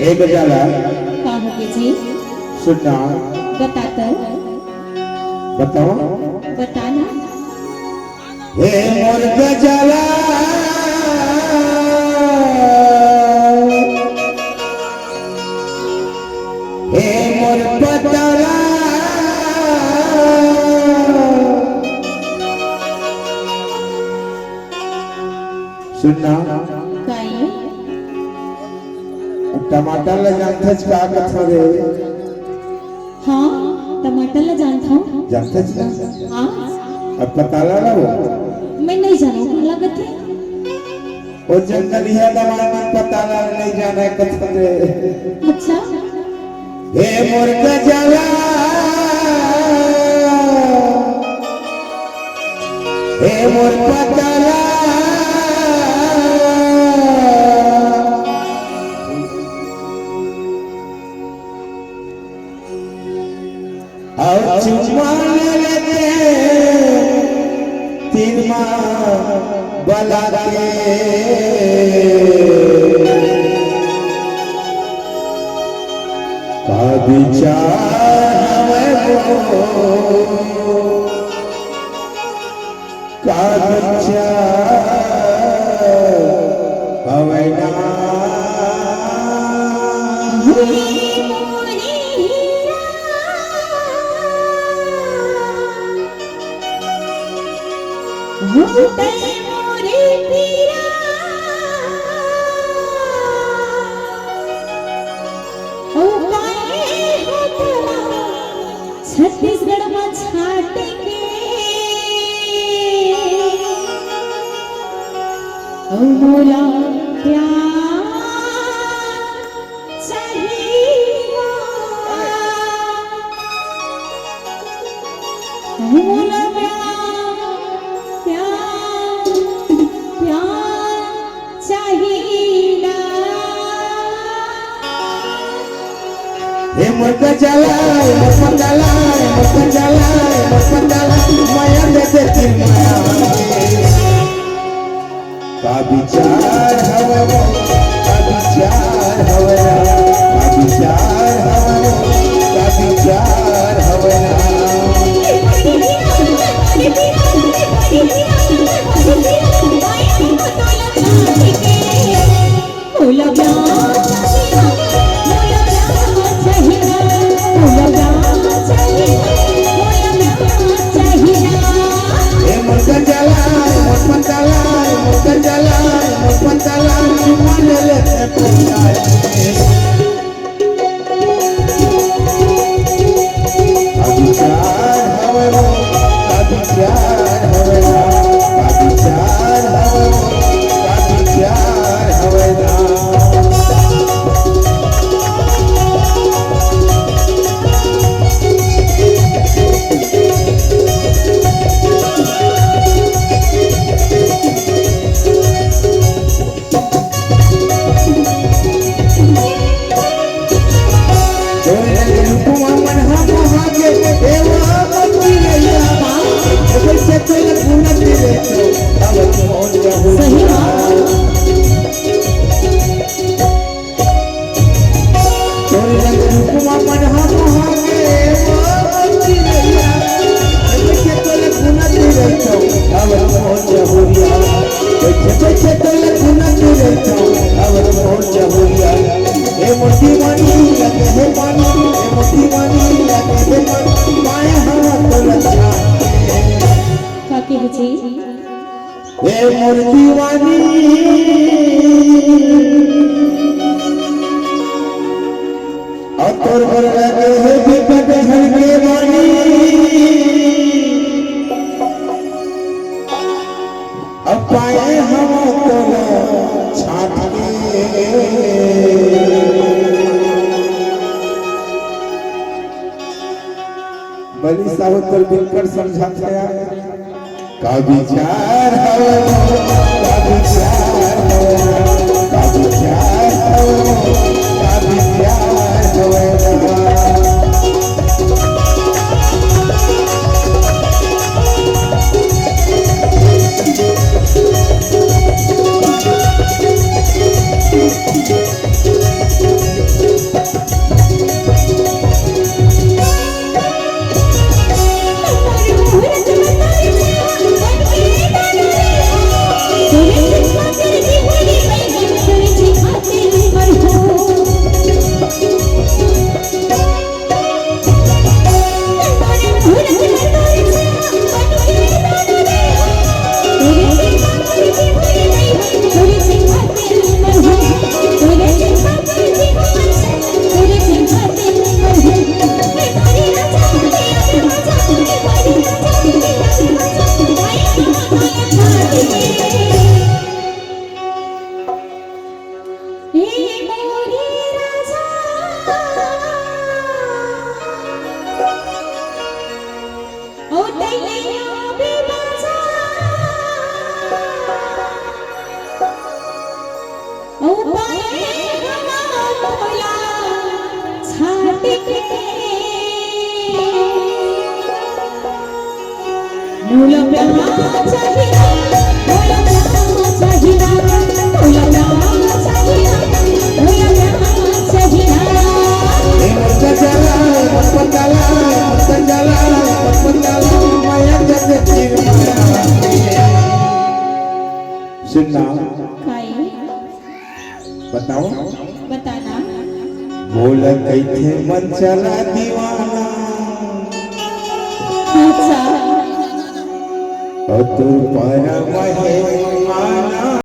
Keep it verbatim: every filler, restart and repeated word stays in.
ए गजाला, का होगे जी? सुनना। बता तो। बताओ। बता ना। हे मोर गजाला, हे मोर पताला। सुनना। काई? टमाटर ला जानथस का कथों रे? हाँ, टमाटर ला जानथों। जानथस ना? हाँ। अब पताला ला वो? मैं नहीं जानों, काला कथे। ओ जंगलिया दवा मन पताला नहीं जाने कथों रे। अच्छा। हे मोर गजाला, हे मोर पताला। अउ चुम्मा ले लेते तीर मा बला के। का विचार हवय वो? का विचार हवय ना? छत्तीसगढ़ म छाटे के, अउ मोला प्यार चाही ना। अउ मोला प्यार, प्यार, प्यार चाही ना। हे मोर गजाला, हे मोर पताला, हे मोर गजाला, हे मोर पताला, मया दे दे दिल मया। का विचार हवय वो, का विचार हवय ना, का विचार हवय वो, का विचार हवय ना। ए मोर गंजाला, ए मोर पंताला, ए मोर गंजाला, ए मोर पंताला, चुम्मा ले लेते पंताला। सही बात। का कहे जी? ए मोर दीवानी, अउ तोर बर लगे हे बिकट झन के बानी। अब पाए हम तोला छाट के। बली साहू तोर बिकट समझात हे यार। का विचार हवे, का विचार हवे, का विचार हवे, का विचार हवे। सुनना। काई? बताओ। बताना। बोला कैसे मन चला दीवाना। अच्छा। और तू पारा महे